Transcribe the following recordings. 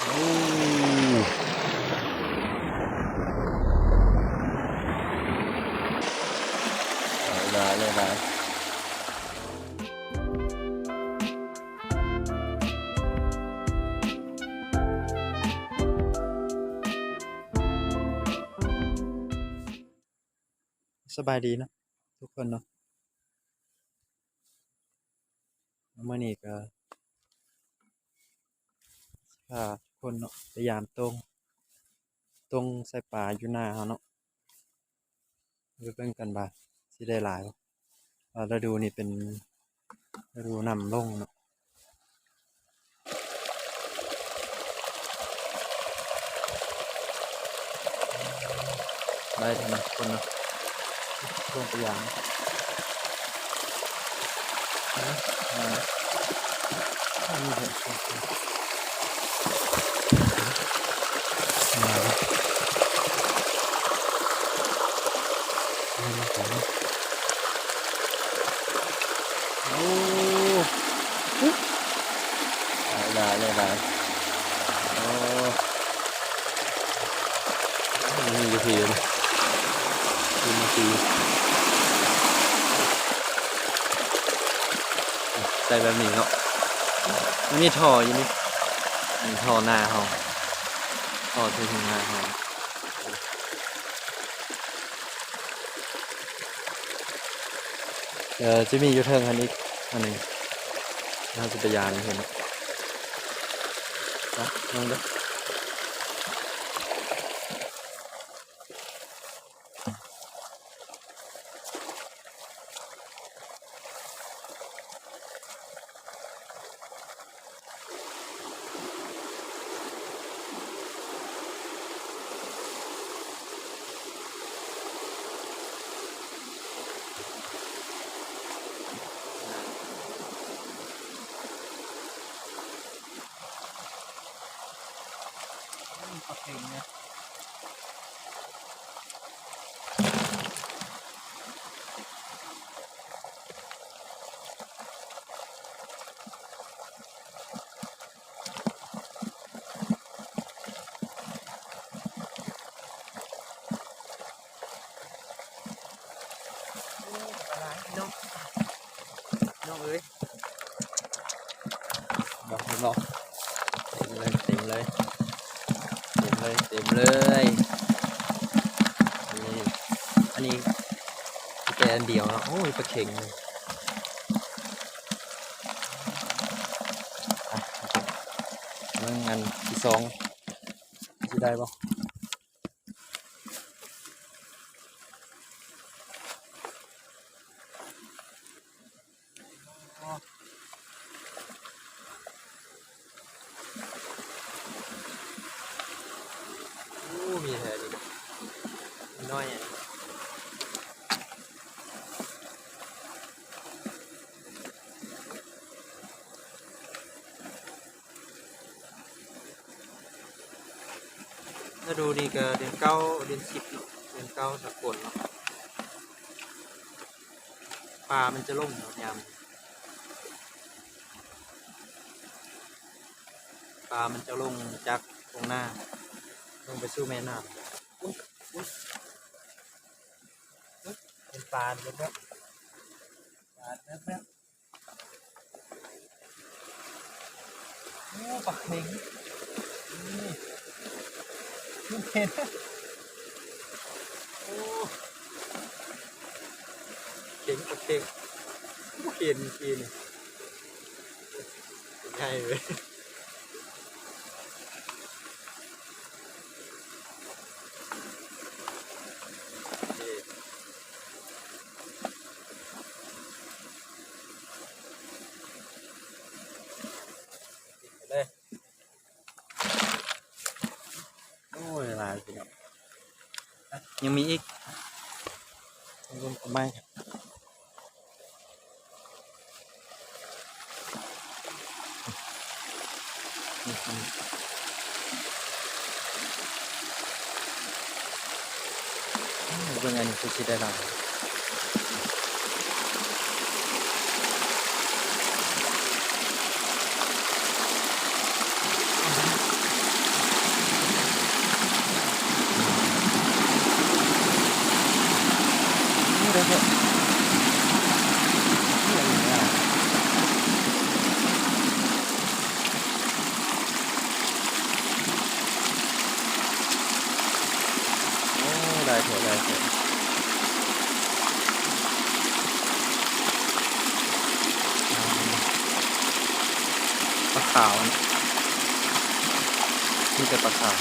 ໂອ້ ຫຼາຍໆ ຫຼາຍໆ. ສະບາຍດີເນາະທຸກຄົນເນາະ, ມື້ນີ້ກໍພາທຸກຄົນເນາະໄປຢາມຕົງ, ຕົງໃສ່ປາຢູ່ນາເຮົາເນາະ. ໄປເບິ່ງກັນວ່າຊິໄດ້ຫຼາຍບໍ່, ວ່າລະດູນີ້ເປັນລະດູນ້ຳລົງເນາະ. ໄດ້ແລ້ວເນາະທຸກຄົນເນາະ, ລົງໄປຢາມ. ໂອ້ ຫຼາຍໆ ຫຼາຍໆ. ໂອ້ ມັນມີຢູ່ພີ້ຢູ່ນີ້, ຢູ່ມາພີ້ ໃສ່ແບບນີ້ເນາະ. ມັນມີທໍ່ຢູ່ນີ້, ນີ້ທໍ່ນາເຮົາ, ທໍ່ໃສ່ທົ່ງນາເຮົາ. ເອີ ຈະມີຢູ່ເທິງຫັ້ນອີກອັນໜຶ່ງ, ເຮົາຈະໄປຢາມຢູ່ເພິ່ນເນາະ. ມາ ລົງເດີ້. ປາເຄັງເນາະ. ໂອ້ ປາຫຼາຍເນາະ ນ້ອງເອີຍ. ດອກເຫັນບໍ່? ເຕັມເລີຍ ເຕັມເລີຍ ເຕັມເລີຍ ເຕັມເລີຍ. ນີ້ ອັນນີ້ແຕ່ອັນດຽວເນາະ. ໂອ້ຍ ປາເຂັງ. ອ່ະ ເບິ່ງອັນທີສອງ ຊິໄດ້ບໍ່? ໂອ້ ມີແທ້ນີ້ ນ້ອຍອັນນີ້. ລະດູນີ້ກໍເດືອນເກົ້າ ເດືອນສິບເນາະ ເດືອນເກົ້າສາກົນເນາະ. ປາມັນຈະລົງເນາະ ຍາມ ປາມັນຈະລົງຈາກທົ່ງນາ ລົງໄປສູ່ແມ່ນ້ຳ. ອຸ້ຍ ອຸ້ຍ ເຫັນປາແວບໆ ປາແວບໆ. ໂອ້ ປາເຂັງ ນີ້ ເຫັນ ໂອ້ ເຂັງ ປາເຂັງ ບໍ່ເຫັນກີ້ນີ້ ໃຫຍ່ເລີຍ. ໂອ້ຍ ຫຼາຍພີ່ນ້ອງ ຍັງມີອີກ ລົງຕົ້ນໄມ້. ເບິ່ງອັນນີ້ຄືຊິໄດ້ຫຼາຍ. ບໍ່ໄດ້ເລີຍ ປາຂາວ ມີແຕ່ປາຂາວ.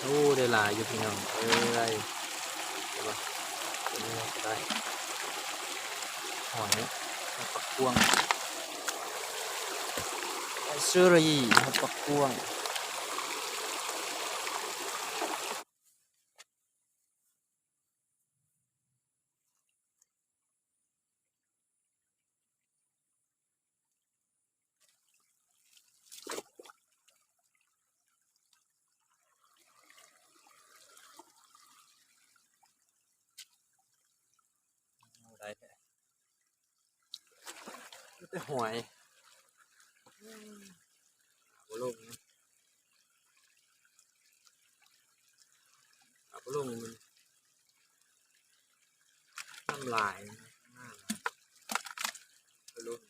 ໂອ້ ໄດ້ຫຼາຍຢູ່ພີ່ນ້ອງເອີຍ ເຫັນບໍ່? ຕົວນີ້ກໍໄດ້ ຫອຍ ຫອຍປາກກວາງ ຫອຍເຊີຣີ ຫອຍປາກກວາງ. ໂອ້ ໄດ້ແທ້ ມີແຕ່ຫອຍ ບໍ່ລົງ ເອົາບໍ່ລົງ ມັນ ນ້ຳຫຼາຍ ໄປລົງ.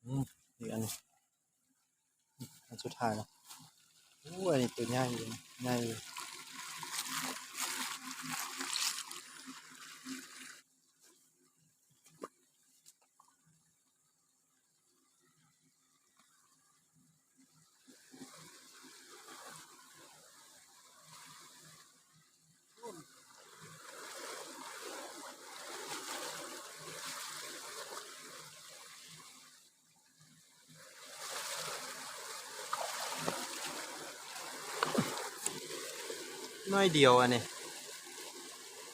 ອືມ ອີກອັນໜຶ່ງ ອັນສຸດທ້າຍເນາະ. ໂອ້ຍ ອັນນີ້ຕົວໃຫຍ່ຢູ່ ໃຫຍ່ຢູ່. ໜ້ອຍດຽວອັນນີ້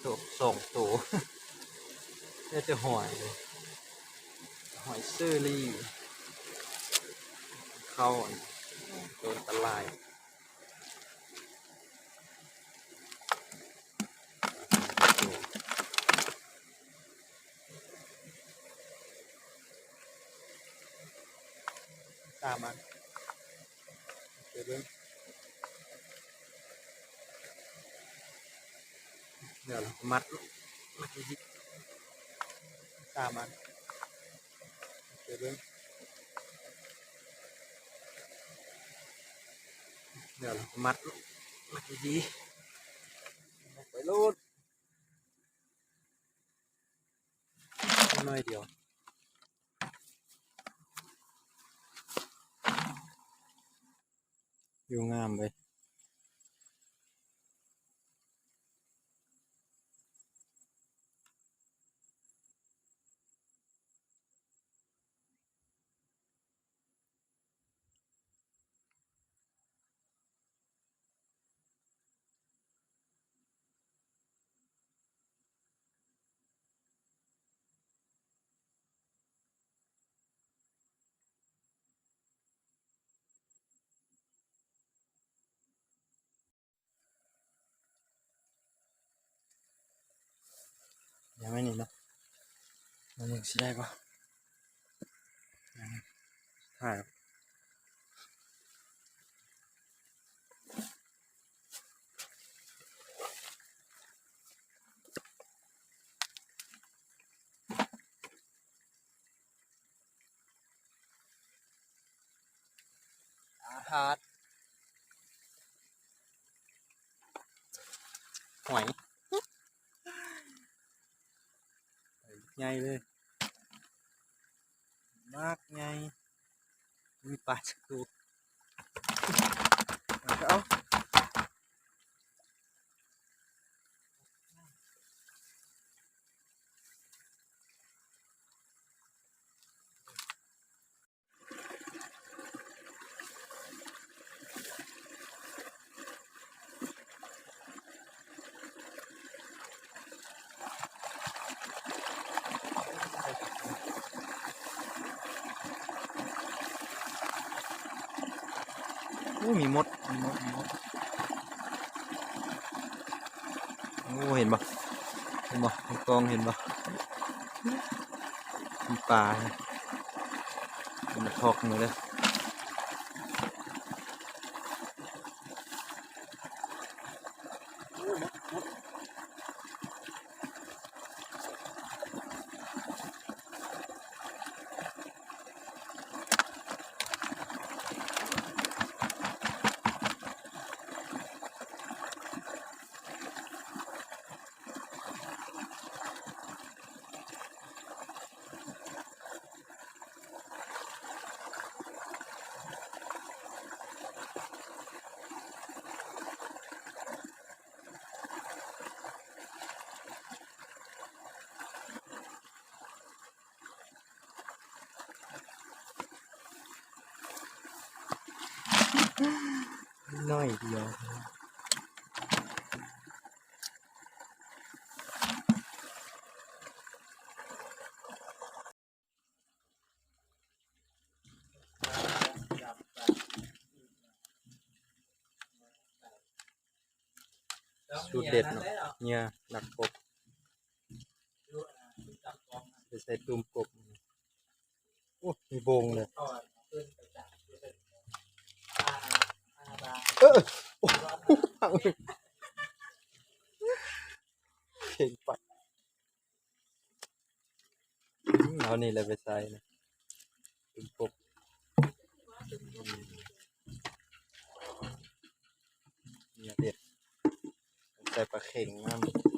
ໂຕ ສອງໂຕ ໄດ້ແຕ່ຫອຍເລີຍ ຫອຍເຊີຣີ ເຂົ້າອັນ ໂຕອັນຕະລາຍ. ສາມອັນ ເກັບເບິ່ງ ດຽວລະມັດ ມັດອີກ ສາມອັນ ເກັບເບິ່ງ ດຽວລະມັດ ມັດດີໆ ໄປໂລດ ໜ້ອຍດຽວ ຢູ່ງາມເວີຍ. ຍັງໄມ່ນີ້ເນາະ ມັນຍັງຊິໄດ້ບໍ່ ຍັງ ຖ່າຍ. ທາດ ຫອຍ ໃຫຍ່ເລີຍ ໝາກໃຫຍ່ ມີປາຈັກໂຕ ເອົາ. ໂອ້ ມີມົດ ມີມົດ ມີມົດ. ໂອ້ ເຫັນບໍ່ ເຫັນບໍ່ ໃນກ້ອງເຫັນບໍ່ ມີປາ ເຫັນບໍ່ ຖອກມາເດີ. ໜ້ອຍດຽວ. ສູດເດັດເນາະ ເຫຍື່ອດັກກົບ ໄປໃສ່ຕຸ່ມກົບ. ໂອ້ ມີບົງເລີຍ ເອີ ໂອ້ ພັງ ເຄັ່ງໄປ. ອືມ ເອົານີ້ແຫຼະໄປໃສ່ນະ ຕຸ່ມກົບ ເຫຍື່ອເດັດ ໃສ່ປາເຂັງນຳ.